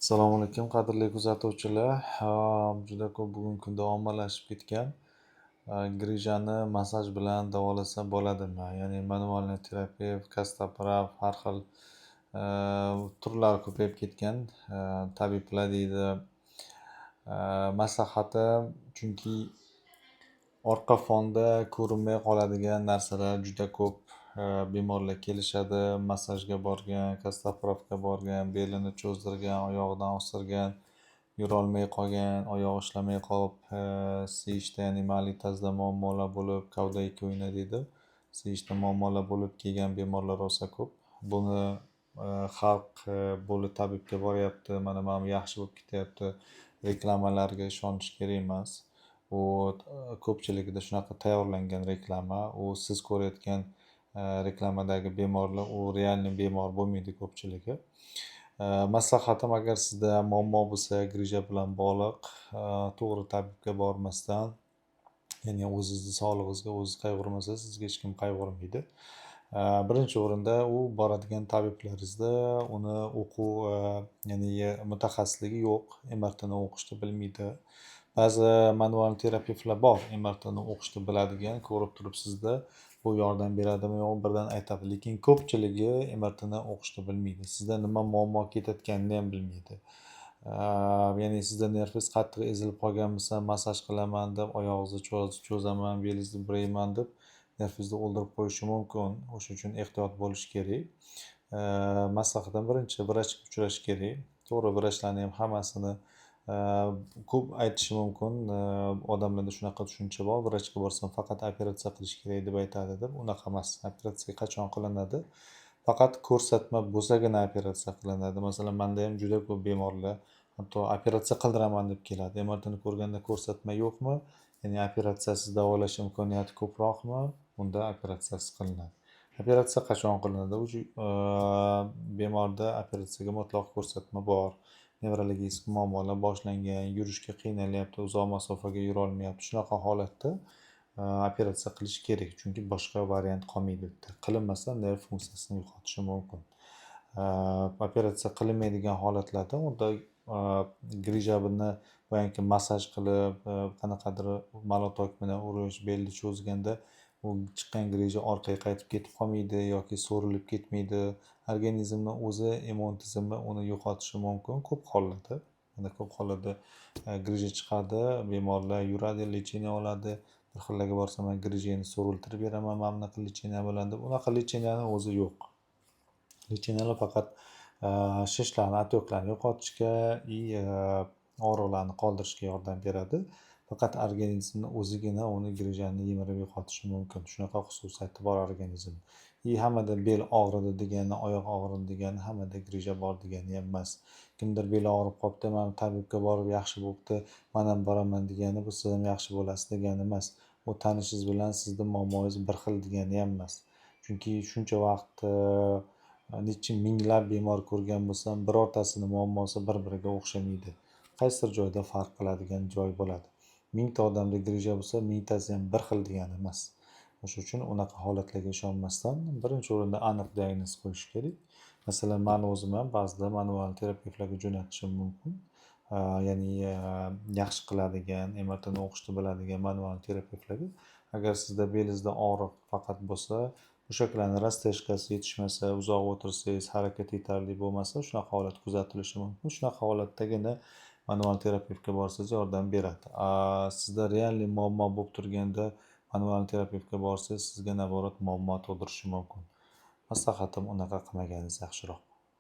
Assalomu alaykum, qadrli kuzatuvchilar. Juda ko'p bugungi kunda ommalashib ketgan grijani massaj bilan davolasa bo'ladimi? Ya'ni мануальный терапевт, костоправ, har xil turlari ko'payib ketgan, tabiblar deydi. Maslahatim, chunki orqa fonda ko'rinmay qoladigan narsalar juda ko'p. Bemorlar kelishadi, massajga borgan, костоправ ga borgan, belini cho'zdirgan, oyog'idan ostirgan, yurolmay qolgan, oyog'i ishlamay qolib, siyishda, ya'ni малый таз da muammolar bo'lib, cauda equina deydi, siyishda muammolar bo'lib kelgan bemorlar rosa ko'p. Buni xalq bo'ldi, tabibga boryapti, mana bu yaxshi bo'lib ketyapti, reklamalarga ishonish kerak emas. U ko'pchiligida shunaqa tayyorlangan reklama. U siz ko'rayotgan reklamadagi bemorlar u реальный bemor bo'lmaydi ko'pchiligi. Maslahatim, agar sizda muammo bo'lsa grija bilan bog'liq, to'g'ri tabibga bormasdan, ya'ni o'zizni sog'lig'ingizga o'zingiz qayg'urmasangiz, sizga hech kim qayg'urmaydi. Birinchi o'rinda u boradigan tabiblaringizda uni o'quv, ya'ni mutaxassisligi yo'q, МРТ ni o'qishni bilmaydi. Ba'zi manual terapevtlar bor, МРТ ni o'qishni biladigan, ko'rib turib sizda bu yordam beradimi, yo'qmi, birdan aytadi. Lekin ko'pchiligi МРТ ni o'qishni bilmaydi. Sizda nima muammo ketayotganini ham bilmaydi. Ya'ni sizda nervingiz qattiq ezilib qolgan bo'lsa, massaj qilaman deb, oyog'ingizni cho'zaman, belingizni burayman deb nervingizni o'ldirib qo'yishi mumkin. O'sha uchun ehtiyot bo'lish kerak. Maslahatim, birinchi vrachga uchrash kerak. To'g'ri, vrachlarni ham hammasini ko'p aytishi mumkin. Odamlarda shunaqa tushuncha bor: vrachga borsam, faqat operatsiya qilish kerak deb aytadi deb. Unaqa emas. Operatsiya qachon qilinadi? Faqat ko'rsatma bo'lsagina operatsiya qilinadi. Masalan, manda ham juda ko'p bemorlar hatto operatsiya qildiraman deb keladi. МРТ ni ko'rganda ko'rsatma yo'qmi, ya'ni operatsiyasiz davolash imkoniyati ko'proqmi, unda operatsiyasiz qilinadi. Operatsiya qachon qilinadi? Уже bemorda operatsiyaga mutlaq ko'rsatma bor, nevrologik muammolar boshlangan, yurishga qiynalyapti, uzoq masofaga yurolmayapti, shunaqa holatda operatsiya qilish kerak, chunki boshqa variant qolmaydi u yerda. Qilinmasa, nerv funksiyasini yo'qotishi mumkin. Operatsiya qilinmaydigan holatlarda unda grijabini boyagi massaj qilib, qanaqadir молоток bilan urish, belni cho'zganda u chiqqan grija orqaga qaytib ketib qolmaydi yoki so'rilib ketmaydi. Organizmni o'zi immun tizimi uni yo'qotishi mumkin ko'p hollarda. Mana, ko'p hollarda grija chiqadi, bemorlar yuradi, лечение oladi. Bir xillarga borsam, man grijangni so'riltirib beraman mana bunaqa лечение bilan deb. Unaqa лечения ni o'zi yo'q. Лечения lar faqat shishlarni, отёк larni yo'qotishga и og'riqlarni qoldirishga yordam beradi. Faqat organizmni o'zigina uni, grijani yemirib yo'qotishi mumkin. Shunaqa xususiyati bor organizm. И hammada bel og'ridi degani, oyoq og'ridi degani hammada grija bor degani ham emas. Kimdir beli og'rib qolibdi, man tabibga borib yaxshi bo'libdi, man ham boraman degani, bu siz ham yaxshi bo'lasiz degani emas. U tanishingiz bilan sizni muammongiz bir xil degani ham emas. Chunki shuncha vaqt necha minglab bemor ko'rgan bo'lsam, birortasini muammosi bir biriga o'xshamaydi. Qaysidir joyda farq qiladigan joy bo'ladi. 1000 ta odamda grija bo'lsa, 1000 tasi ham bir xil degani emas. O'sha uchun unaqa holatlarga ishonmasdan, birinchi o'rinda aniq diagnoz qo'yish kerak. Masalan, mani o'zim ham ba'zida manual terapevtlarga jo'natishim mumkin. Ya'ni yaxshi qiladigan, МРТ ni o'qishni biladigan manual terapevtlarga. Agar sizda belingizda og'riq faqat bo'lsa, mushaklarni растяжка si yetishmasa, uzoq o'tirsangiz, harakat yetarli bo'lmasa, shunaqa holat kuzatilishi mumkin. Shunaqa holatdagina manual terapevtga borsangiz, yordam beradi. Sizda реальный muammo bo'lib turganda manual terapevtga borsangiz, sizga наоборот muammo tug'dirishi mumkin. Maslahatim, unaqa qilmaganingiz yaxshiroq.